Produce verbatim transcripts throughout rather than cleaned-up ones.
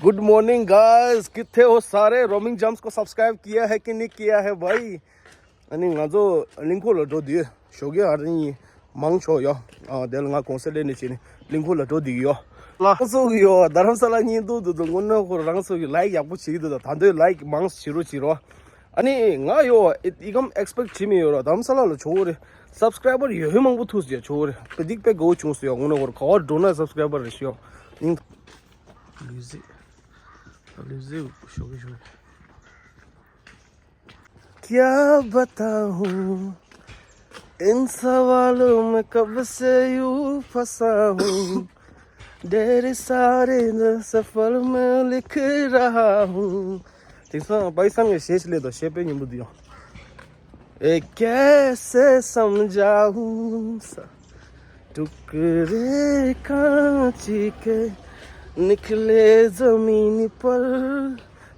Good morning guys, किथे हो सारे? रोमिंग जम्स को सब्सक्राइब किया है कि नहीं किया है भाई? अनि ང་ཚོ་གླིང་ཁོག་ལ་འགྲོ་དུས་ཞོགས་ཀས་ཨ་རི་མང་ཆོག་ཡོ། ཨ་དེ་ལ་ང་གོང་ས་ལེན་ནས་བྱས་ནས་གླིང་ཁོག་ལ་འགྲོ་དུས་ཡོ། རང་ཚོ་གི་ཡོ་དྷ་རམ་ས་ལ་ཉིན་དུ་དུ་དུ་དངོས་གནས་ཁོ་རང་ཚོ་གི་ལའིག་ཡག་པོ་བྱེད་ཀྱི་འདུག་ད་ད་འདོད་ལའིག་མང་བྱེད་རོགས་བྱེད་རོགས། ཨ་ནི་ང་ཡོ་ཨི་ཀམ་ཨེགས་པེག་བྱེད་མི་ཡོད་རོགས། དྷ་རམ་ས་ལ་ལ་ཆོག་རེད། སབ་སི་ཀ་རའི་བར་ཡོད་ཧེ་མང་པོ་ཐུག་ཟེར་ཆོག་རེད། པེ་འདིག་པེ་གོ་བྱུང་སོ་ཡོ། དངོས་གནས་ཁོ་ག་བར་འགྲོ་ན་སབ་སི་ཀ་རའི་བར་རེད་ཤི་ཡོ། ཨིན། म्यूजिक म्यूजिक ཞོགས་ཀས་ཞོགས་ཀས། क्या बताऊं, इन सवालों में कब से यूं फंसा हूँ, ढेर सारे सफर में लिख रहा हूँ। དེང་སང་པ་ཀི་སི་ཐན་གྱི་གཞས་ཤིག་སླེབས་འདུག་གཞས་དཔེ་སྙན་པོ་འདུག་ཡང་། ए कैसे समझाऊं सा टुकड़े कांच के निकले जमीन पर।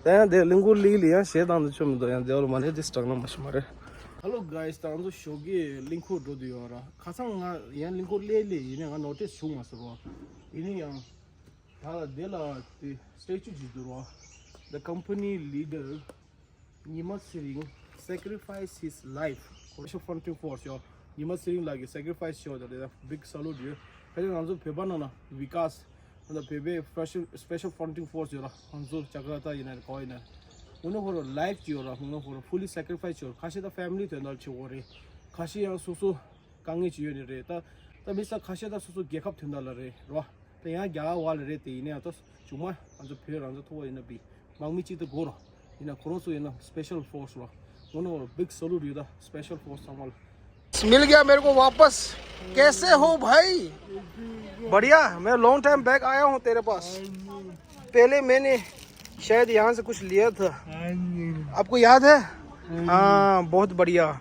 ད་ཡང་དེ་གླིང་ཁོག་ལི་ལི་ཡང་གཞས་བཏང་དུ་ཆོ་མི་འདུག་ཡང་དེ་བ་ལ་མ་ནས་དེ་སི་ཊག་ན་མ་ཤི་མ་རེད། Hello guys, ད་ང་ཚོ་ཞོགས་ཀས་གླིང་ཁོག་འགྲོ་དུ་ཡོད་ར། ཁ་སང་ང་ཡང་གླིང་ཁོག་ལི་ལི་ཡིན་ནས་ང་ནོ་ཊིས་བྱུང་མ་སོང་ར། ཡིན་ནས་ཡང་ད་ལ་དེ་ལ་དེ་སི་ཊེ་ཅུ་ཅིག་འདུག་ར། The company leader ཉི་མ་ཚེ་རིང་sacrifice his life for special fronting force ཡོ། ཉི་མ་ཚེ་རིང་ལགས་ཀྱིས་སེ་ཀི་རི་ཕའི་སི་ཡོ། ད་དེ་ལ་big salute ཡོད། ཕལ་ཆེར་ང་ཚོ་བོད་པ་ནང་ན་བི་ཀཱས་ད་བོད་པའི་special special fronting force ཡོད་ར། ང་ཚོ་ཇ་ཀར་ཏ་ཡིན་ན་ག་བ་ཡིན་ན། དངོས་གནས་ཁོ་རང་ལའིབ་ཅིག་ཡོད་ར། དངོས་གནས་ཁོ་རང་fully sacrifice ཡོད་ར། ཁ་ཤས་ད་ཕེ་མི་ལི་དོན་དག་བྱེད་དགོས་རེད། ཁ་ཤས་ཡང་སོ་སོ་དཀའ་ངལ་ཅིག་ཡོད་ནི་རེད། ད་ད་མི་ས་ཁ་ཤས་ད་སོ་སོ་རྒྱལ་ཁབ་དོན་དག་ལ་རེད་ར། དེ་ཡང་རྒྱ་གར་བ་ལ་རེད། དེ་ཡིན་ན་ཡང་ད་ཅུང་མ་ང་ཚོ་བོད་རང་ཚོ་ཐོག་ཡིན་ན་བི་དམག་མི་གཅིག་ཏུ་དགོས་རོ། ཡིན་ན་ཁོ་རང་ཚོ་ཡིན་ན་special force རོ། ངོ་ནོ་big salute ཡོད་ད་special force ཚང་མ་ལ། मिल गया मेरे को वापस। कैसे हो भाई? बढ़िया। मैं लॉन्ग टाइम बैक आया हूँ तेरे पास। पहले मैंने शायद यहाँ से कुछ लिया था, आपको याद है? हाँ, बहुत बढ़िया।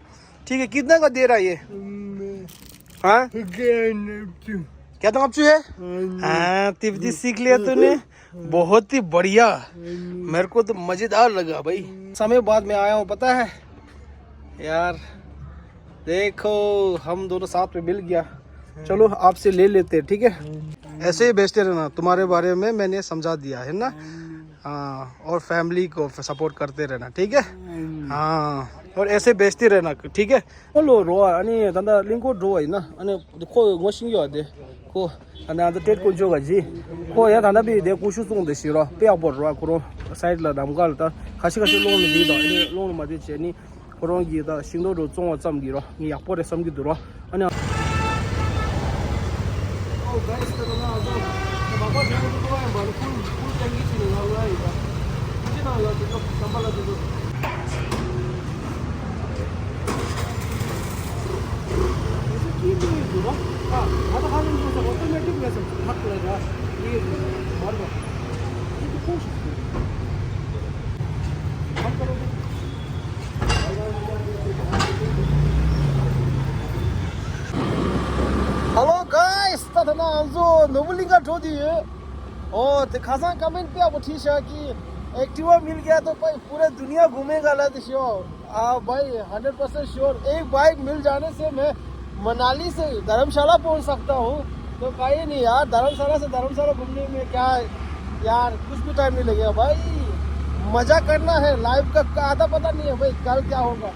ठीक है, कितना का दे रहा है ये? हाँ, क्या तो आपको है? हाँ, तिब्बती सीख लिया तूने। बहुत ही बढ़िया। मेरे को तो मजेदार लगा भाई। समय बाद में आया हूँ, पता है यार। देखो, हम दोनों साथ में मिल गया। चलो, आपसे ले लेते हैं, ठीक है? ऐसे ही बेचते रहना। तुम्हारे बारे में मैंने समझा दिया है ना। हाँ, और फैमिली को सपोर्ट करते रहना, ठीक है? हाँ, और ऐसे बेचते रहना, ठीक है? ཁོ་ལོ་རོ་ཨ་ནི་ད་ལྟ་གླིང་ཁོག་འགྲོ་བ་ཡིན་ན་ཨ་ནི་ཁོ་ངོ་ཤེས་ཡོད་དེ། ཁོ་ད་ལྟ་ཨ་ད་ཏྲེད་ཀོན་ཅོ་ག་ཇི། ཁོ་ཡ་ད་ལྟ་པི་དེ་ཀུ་ཤུ་སོང་དེ་ཤི་རོ་དཔེ་ཡག་པོ་རོ། ཁོ་རོ་སའིད་ལ་ནམ་མཁའ་ལ་ད་ཁ་ཤི་ཁ་ཤི་སློང་ནི་དེ་དང་ཨ་ནི་སློང་ནི་མ་དེ་བྱས་ནི། ཁོ་རང་གིས་ད་ཤིང་ཏོག་འགྲོ་བཙོང་བ་ཙམ་གྱིས་རོ་ངས་ཡག་པོ་རེད་བསམ་གྱི་འདུག་རོ། ཨ་ནི། Hello guys, ད་ད་ང་ཚོ་ནོར་བུ་གླིང་ཁ་འགྲོ་དུས་ཡོད། ཨོ་དེ་ཁ་སང་ཀ་མེན་ཊི་དཔེ་ཡག་པོ་བྲིས་ཤག་གི एक्टिवा मिल गया तो भाई पूरा दुनिया घूमेगा ला तो श्योर। हाँ भाई, हंड्रेड परसेंट श्योर। एक बाइक मिल जाने से मैं मनाली से धर्मशाला पहुंच सकता हूँ। तो कहीं नहीं यार, धर्मशाला से धर्मशाला घूमने में क्या है यार, कुछ भी टाइम नहीं लगेगा भाई। मजा करना है, लाइफ का, का आता पता नहीं है भाई, कल क्या होगा।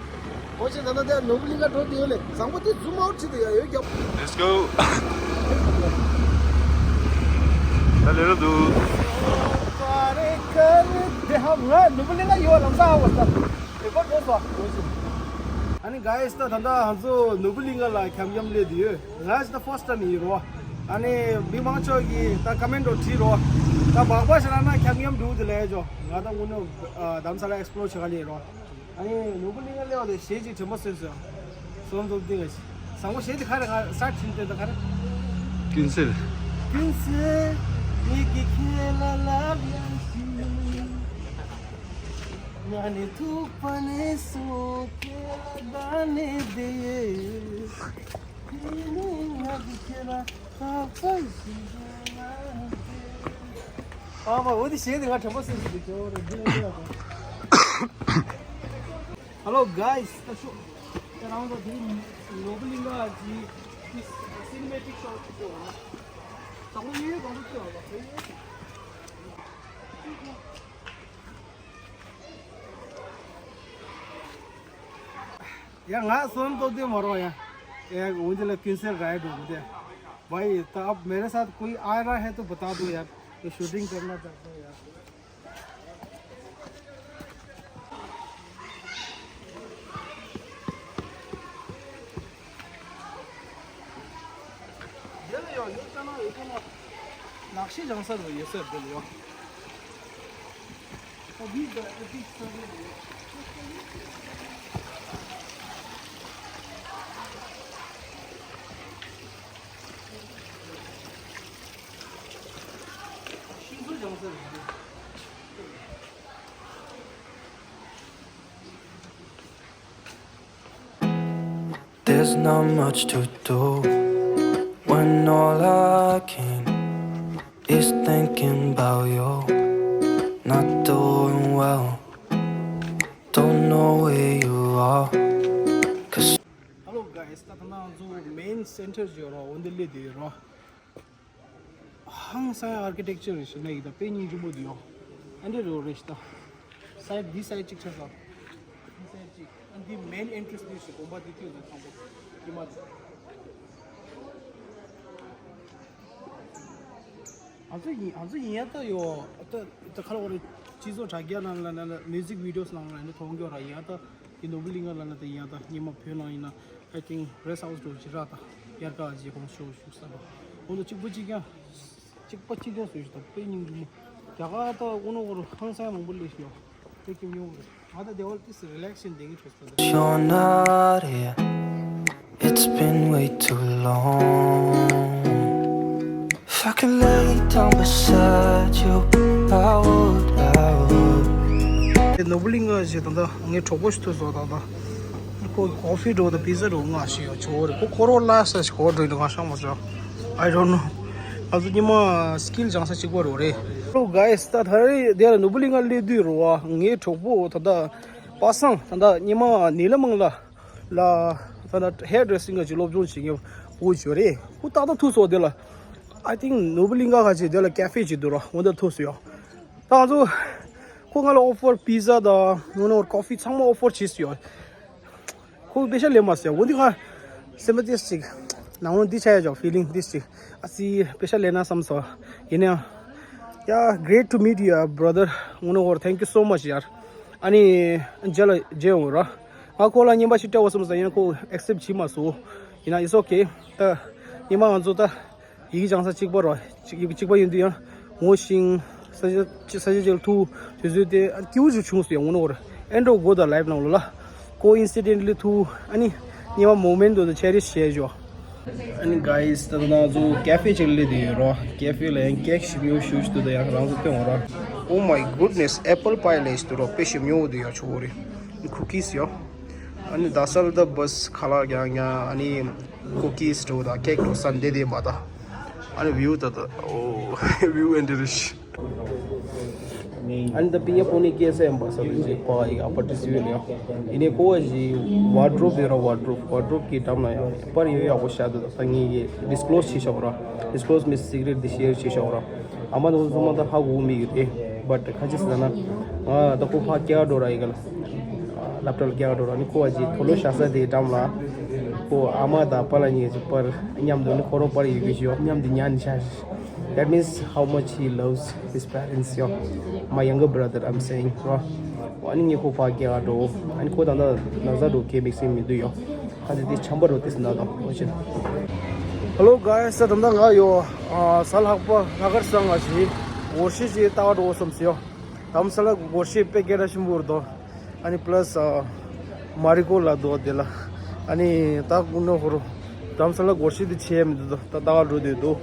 Let's go. ད་ལེ་རོ་འདུག་ཨ་ནི་གྷའི་སི་ད་ད་ལྟ་ང་ཚོ་ནོར་བུ་གླིང་ཁ་ལ་འཁྱམ་འཁྱམ་སླེབས་དུས་ཡོད། ང་ཚོ་ད་ཕར་སི་ཊི་ཕར་སི་ཊི་ཊའིམ་ཡིན་རོ། ཨ་ནི་མི་མང་ཚོ་གིས་ད་ཀ་མེན་ཊི་འདྲ་བྲིས་རོ། ད་སྦག་སྦག་ཞིག་ལ་ན་འཁྱམ་འཁྱམ་འདུག་དེ་ལས་ཇོ། ང་ད་དངོས་གནས་དྷ་རམ་ས་ལ་ཨེགས་པི་ལོར་བྱེད་ག་སླེབས་རོ། ཨ་ནི་ནོར་བུ་གླིང་ཁ་སླེབས་པ་དེ་གཞས་ཅིག་དྲན་པ་གསོས་སོང་། སོང་འདུག་ཏིང་ཨ་ཅི། བཟང་པོ་གཞས་དེ་ག་རེ་ག་ས་ཁྲིན་ཏེ་ད་ག་རེ། ཀུན་གསལ། ཀུན་གསལ། ངེད་ཀྱི་ཁྱེད་ལ་ལབ་ཡང་ཤེས། ང་ནི་ཐུག་པ་ནས་སོ་ཁྱེད་ལ་ད་ནས་བསྡད། ཁྱེད་ནི་ང་གི་ཁྱེད་ལ་ད་པ་ཞིག་ཡོད་ན་དེ། ཨ་མ་འོ་དེ་གཞས་དེ་ང་དྲན་པ་གསོས་སོང་། དེ་ཇོ་རེ་འདི་ལ་འདི་ལ། Hello guys, ད་ཤོག་ད་རང་ཚོ་དེ་རིང་ནོར་བུ་གླིང་ཁ་གི་སི་ནི་མེ་ཊིག་ཤོ་ཊི་ཤོ་ཊི་ཤོ་ཊི། ད་ཁོ་ཡོད་གང་དུ་ཤོག་ད་ཁོ་ཡོད། यार, ང་སོན་ཏོ་དེ་མ་རོ་ཡ། यार, मुझे लग कैंसिल राइड हो गया। भाई, तो अब मेरे साथ कोई आ रहा है तो बता दो यार, तो शूटिंग करना चाहता हूँ यार। ནག་ཤི་སྦྱང་ས་རུ་ཡོད་ས་རེད་ཡོ། There's not much to do when all I can is thinking about you. Not doing well, don't know where you are. 'Cause Hello guys, ད་ཐ་ན་ང་ཚོ་main center ཡོད་རོ། འོན་ཏེ་ལེ་དེ་ཡོད་རོ། ཧང་སང་ཨར་ཀི་ཊེག་ཅར་རེད་ཤི་ན་ཡིན་ད། དཔེ་སྙིང་རྗེ་མོ་དེ་ཡོ། ཨ་འདྲེ་རོ་རེ་ཤི་ད། སའིཌ་འདི་སའིཌ་གཅིག་ཆ་ས། འདི་སའིཌ་གཅིག་ཨ་འདི་མེན་ཨེན་ཊྲེན་སི་འདི་ཤི་དགོན་པ་འདི་ཐོས་ན་ཚང་པོ་ཀྱི་མ་རེད། ང་ཚོ་ཡིན་ང་ཚོ་ཡིན་ཡ་ད་ཡོ། ད་ད་ཁ་ལ་བ་རེ་སྤྱི་ཚོགས་དྲ་རྒྱ་ནང་ལ་ན་ན་མིའུ་ཟིག་བི་ཌི་ཡོ་སི་ནང་ལ་ནི་མཐོང་རྒྱུ་ར་ཡིན་ཡ་ད། འདི་ནོར་བུ་གླིང་ག་ལ་ན་ད་ཡིན་ཡ་ད། ཉི་མ་བོད་ནང་ཡིན་ན། I think rest house འགྲོ་ཅི་ར་ད་དབྱར་ཁ་ཅི་ཧོང་ཤོ་ཤུག་ས་ར། འོ་ན་གཅིག་པ་གཅིག་རྐྱང་། གཅིག་པ་གཅིག་རྐྱང་བཟོས་ཤིག་ད་དཔེ་སྙིང་རྗེ་མོ། རྒྱ་གར་ད་ཨུ་ནུ་གོར་ཧང་སང་མང་པོ་ལས་ཤིག་ཡོ། དཔེ་སྐྱིད་ཉོ་གི་རེད། ང་ད་དེ་བར་ཏིས་རི་ལེག་ཤན་ལྡན་གི་ཁྲོད་ས་ད། You're not here. It's been way too long. If I could lay down beside you, I would, I would. དེ་ནོར་བུ་གླིང་ག་ཞིག་ད་ད་ངའི་གྲོགས་པོ་ཞིག་ཐུག་སོང་ད་ད། ཁོ་ཀོ་ཧྥི་འགྲོ་དང་པི་ཛ་འགྲོ་ང་ཞིག་ཡོད་ཆོག་རེད། ཁོ་ཁོ་རོ་ལ་ས་ཞིག་གོ་འགྲོ་ཡིན་ང་ཤང་མ་ཆོག I don't know. ང་ཚོ་ཉི་མ་སི་ཀིལ་སྦྱང་ས་གཅིག་པ་རོ་རེད། Hello guys, ད་ད་རེས་དེ་ལ་ནོར་བུ་གླིང་ག་སླེབས་དུས་རོ་བ། ངའི་གྲོགས་པོ་ད་ད་པ་སངས་ད་ད་ཉི་མ་ནི་ལ་མང་ལ་ལ་ད་ད་ཧེར་ཌི་རེ་སིང་གི་སློབ་སྦྱོང་བྱེད་མཁན་བོ་ཞིག་ཡོད་རེད། ཁོ་ཏག་ཏག་ཐུག་སོང་དེ་ལ། I think ནོར་བུ་གླིང་ག་ག་ཅིག་དེ་ལ་ཀེ་ཧྥེ་ཅིག་འདུག་རོ། འོ་འདི་ཐུག་སོང་ཡོ། ད་ང་ཚོ་ཁོ་ང་ལ་ཨོ་ཕར་པི་ཛ་དང་ནོ་ནོ་ཀོ་ཧྥི་ཚང་མ་ཨོ་ཕར་བྱས་སོང་ཡོ། ཁོ་པེ་ཤ་ལེན་མ་སོང་། འོ་འདི་ང་སེམས་པ་ཏིས་ཅིག་ནང་ལོ་འདི་ཆ་ཡ་ཅོག་ཕི་ལིང་ཏིས་ཅིག་ཨ་སི་པེ་ཤ་ལེན་ན་བསམ་སོང་། ཡིན་ནའང་། Yeah, great to meet you, uh, brother. ངོ་ནོ་ཧོར། Thank you so much ཡར། ཨ་ནི་རྗེས་ལ་མཇལ་འོང་ར། ང་ཁོ་ལ་རྔན་པ་ཞིག་སྤྲད་འོ་བསམ་སོང་། ཡིན་ན་ཁོ་ཨེག་སེབ་བྱེད་མ་སོང་། ཡིན་ན་it's okay. ད་ཉི་མ་ང་ཚོ་ད་ཡི་གེ་སྦྱང་ས་གཅིག་པ་རོ། གཅིག་ཡི་གེ་གཅིག་པ་ཡིན་དུས་ཡང་ངོ་ཤེས། ས་ཆ་ས་ཆ་ཅིག་ལ་ཐུག་དུས་ཚོད་དེ་ཨ་སྐྱིད་པོ་ཞིག་བྱུང་སོང་ཡ། ངོ་ནོ་ཧོར། ཨེ་འགྲོ་དགོས་ད་ལའིབ་ནང་ལོ་ལ། Coincidentally ཐུག་ཨ་ནི་ཉི་མ་མོ་མེན་ཊོ་དེ་ཆེ་རི་ཤེས་ཞོ། ཨ་ནི་གྷའི་སི་ད་ང་ཚོ་ཀེ་ཧྥེ་ཅིག་སླེབས་དེ་ཡོད་རོ། ཀེ་ཧྥེ་ལ་ཡང་ཀེག་ཞིམ་ཉོ་ཞུ་ཞུ་དུ་ད་ཡང་རང་ཚོ་སྟོན་འོ་ར། Oh my goodness, apple pie ལས་ཞུ་དུ་རོ། དཔེ་ཞིམ་ཉོ་དུ་ཡོད་ཆོག་རེད། ཀུ་ཀིས་ཡོ། ཨ་ནི་ད་སལ་ད་བས་ཁ་ལག་ཀྱང་ཀྱང་ཨ་ནི་ཀུ་ཀིས་འགྲོ་ད་ཀེག་འགྲོ་ས་འདི་དེ་མ་ད། ཨ་ནི་བིའུ་ད་ད། ཨོ་བིའུ་ཨེ་འདི་རེད། ཨ་ནི་ད་པི་ཡ་པོ་ནི་སྐྱེས་ས་ཡིན་པ་ས་ལུ་ཅིག་པ་ཡི་ཨ་པ་ཏི་སི་ཡོད་ལ་ཡང་། ཡིན་ནའི་ཁོ་བ་ཞིག་ཝར་ཌོབ་ཡོད་ར། ཝར་ཌོབ་ཝར་ཌོབ་ཀྱི་འགྲམ་ན་ཡང་པར་ཡོད་ཡག་པོ་ཤ་དུ་ད་ངེད་ཀྱིས་ཌིས་ཀློ་སི་བྱེད་ཤོག་ར། ཌིས་ཀློ་སི་མི་སི་ཀྲེ་ཊི་འདི་ཤེར་བྱེད་ཤོག་ར། ཨ་མ་ནི་ཚང་མ་ད་ཧ་གོ་མི་ཡོད་རེད། བཊ་ཁ་ཅིག་ཟེར་ན་ང་ད་ཁོ་ཕ་སྐྱེལ་འགྲོ་ར་ཡི་ག་ལ། སློབ་གྲྭ་ལ་སྐྱེལ་འགྲོ་ར། ནི་ཁོ་བ་ཅིག་དོ་ལོ་ཤ་ས་དེའི་འགྲམ་ལ་ཁོ་ཨ་མ་དང་པཱ་ལགས་གཉིས་ཀྱི་པར་མཉམ་དུ་ནི་ཁོ་རང་པར་ཡོད་རྒྱུ་ཞིག་མཉམ་དུ་ཉར་ནས་ཤ། That means how much he loves his parents, yo. My younger brother, I'm saying, ར། ཨ་ནི་ངས་ཁོ་ཕ་སྐྱེལ་འགྲོ། ཨ་ནི་ཁོ་ད་ལྟ་ན་ཚ་འགྲོ་གི་དམིགས་བསལ་མི་འདུག་ཡོ། ཁ་ཚིག་དེ་ཆམ་པ་རོ་ཏིས་ན་དང་འོ་ཆེ། Hello guys, ད་ལྟ་ང་ཡོ། ཨ་གཟའ་ལྷག་པ་ལྷག་དཀར་སང་ང་ཞིག་སྒོར་གཞས་ཅིག་ལྟ་ག་འགྲོ་བསམ་སོང་ཡོ། དྷ་རམ་ས་ལ་སྒོར་གཞས་དཔེ་སྐད་གྲགས་ཆེན་པོ་རེད་དོ། ཨ་ནི་པ་ལ་སི་ཨ་མ་རི་ཀོ་ལ་འདུག་དེ་ལ། ཨ་ནི་ད་ཀུན་ནོ་ཧོར་དྷ་རམ་ས་ལ་སྒོར་གཞས་དེ་ཆེ་མི་འདུག་ད་ལྟ་ག་འགྲོ་དུས་འདུག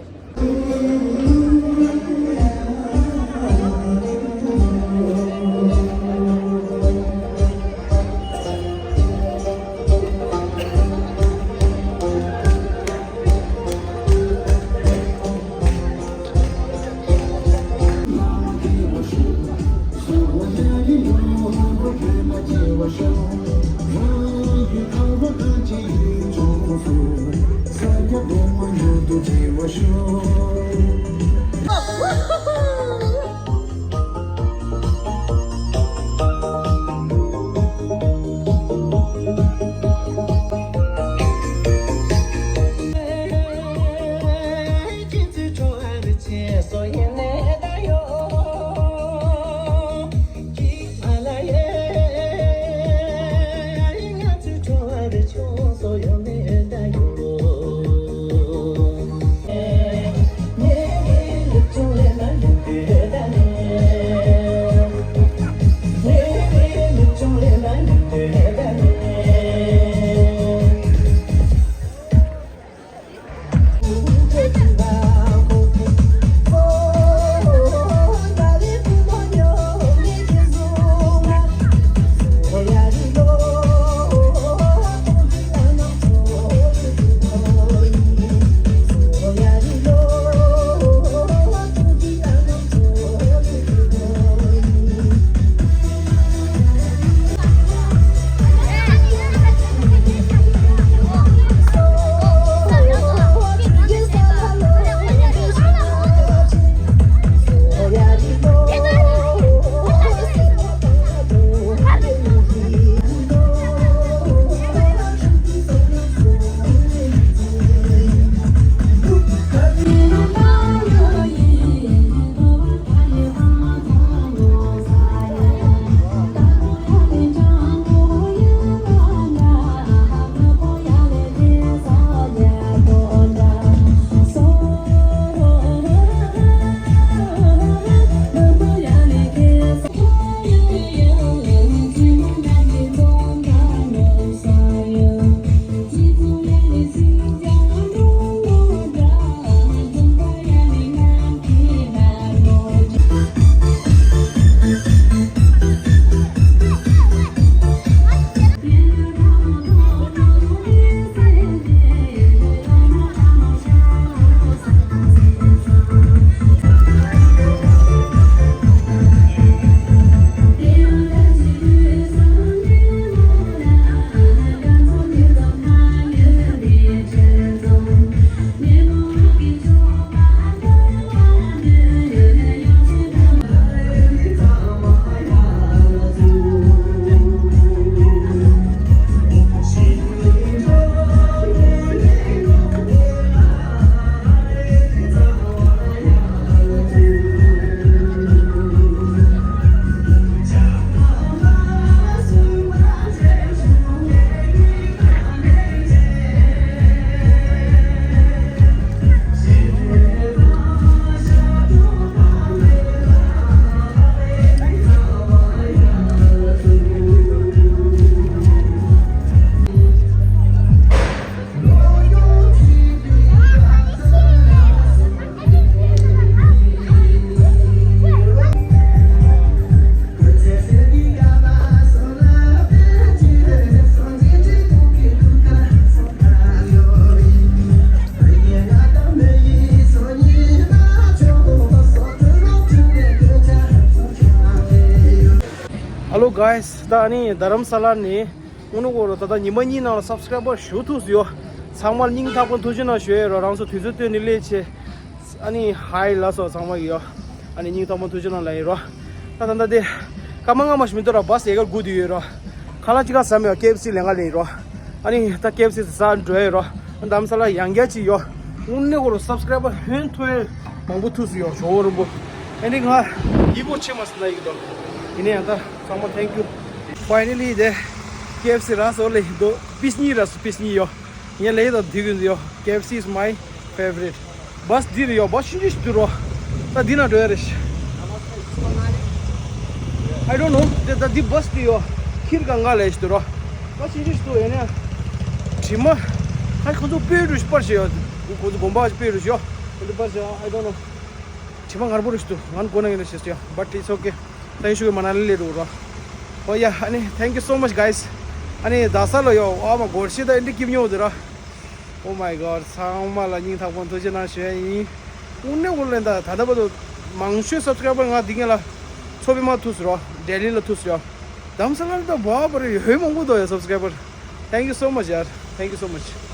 Hello guys, ད་ཨ་ནི་རྡ་རམ་ས་ལ་ནས་དངོས་གནས་ཁོ་རང་ད་ལྟ་ཉི་མ་གཉིས་ནང་ལ་སབ་སི་ཀ་རའི་བར་ཞུ་ཐུབ་ཡོད། ཚང་མར་སྙིང་ཐག་པ་ཐུགས་རྗེ་གནང་ཞུ་ཡས་ཡོད། རང་ཚོ་དུས་ཚོད་བཏོན་ནས་སླེབས་བྱས། ཨ་ནི་ཧའི་ལ་སོ་ཚང་མ་ཡོད། ཨ་ནི་སྙིང་ཐག་པ་ཐུགས་རྗེ་གནང་ལ་ཡིན་རོ། ད་ད་ད་དེ་སྐར་མ་ལྔ་མ་ཞིག་མི་འདུག་ར་བ་སི་ཡལ་ག་སྒུག་བསྡད་ཡོད་རོ། ཁ་ལག་ཅིག་ག་ཟ་མེད་པ་ཀེ་ཨེཕ་སི་ལེན་ག་ལེན་ཡིན་རོ། ཨ་ནི་ད་ཀེ་ཨེཕ་སི་ཟ་འགྲོ་ཡིན་རོ། རྡ་རམ་ས་ལ་ཡང་བསྐྱར་ཅིག་ཡོད། དངོས་གནས་ཁོ་རང་སབ་སི་ཀ་རའི་བར་ཧོན་ཐོ་ཡས་མང་པོ་ཐུག་སུ་ཡོད་ཇོ་བོ་རིན་པོ། ཨ་ནི་ང་ཡིད་ཕོག་ཆེ་མ་སི་ན་ཡིག་དོ། ཡིན་ནའི་ཡང་ད་ཚང་མ་thank you། Finally དེ་ཀེ་ཨེཕ་སི་ར་སོ་ལེ་དོ་པིས་གཉིས་ར་སོ་པིས་གཉིས་ཡོད། ངས་ལེ་དང་དུས་ཀུན་ཡོད། ཀེ་ཨེཕ་སི is my favorite། བ་སི་འདི་རེད་ཡོ། བ་སི་ཤིན་ཅི་ཞིག་འདུག་རོ། ད་འདི་ན་འགྲོ་ཡ་རེད། I don't know། དེ་ད་འདི་བ་སི་འདི་ཡོ། ཁིར་ག་ང་ལས་ཞིག་འདུག་རོ། བ་སི་ཤིན་ཅི་ཞིག་འདུག་ཡ་ནས། དྲི་མ། ཁ་ཁོ་ཚོ་སྤོས་རུ་ཞིག་པར་བྱས་ཡོ། ཁོ་ཚོ་དགོན་པ་ཞིག་སྤོས་རུ་ཞིག་ཡོ། ཁོ་ཚོ་པར་བྱས་ཡོ། I don't know། དྲི་མ་ངར་པོ་རུ་ཞིག་འདུག་ང་གོ་ན་ཡིན་ན་ཞེས་ཡོ། But it's okay། ད་ཡིན་ཤུ་གི་མ་ན་ལི་ལས་འགྲོ་རོ། ཨོ་ཡ། ཨ་ནི་thank you so much guys། ཨ་ནི་རྡ་ས་ལ་ཡོ། ཨ་མ་སྒོར་གཞས་ད་ཨེ་འདྲ་སྐྱིད་མྱོང་འདུག་ར། Oh my god། ཚང་མ་ལ་སྙིང་ཐག་པ་ཐུགས་རྗེ་གནང་ཞུ་ཡ་ཡིན། དངོས་གནས་ཁོ་ལན་ད་ད་ལྟ་བར་དུ་མང་ཤོས་སབ་སི་ཀ་རའི་བར་ང་འདི་ངེད་ལ་མཚོ་པདྨ་ཐུག་སུ་རོ། ལྡི་ལི་ལ་ཐུག་སུ་རོ། རྡ་རམ་ས་ལ་ལ་ད་བ་བར་ཡོད་མང་པོ་འདུག་ཡ་སབ་སི་ཀ་རའི་བར། Thank you so much ཡར། Thank you so much།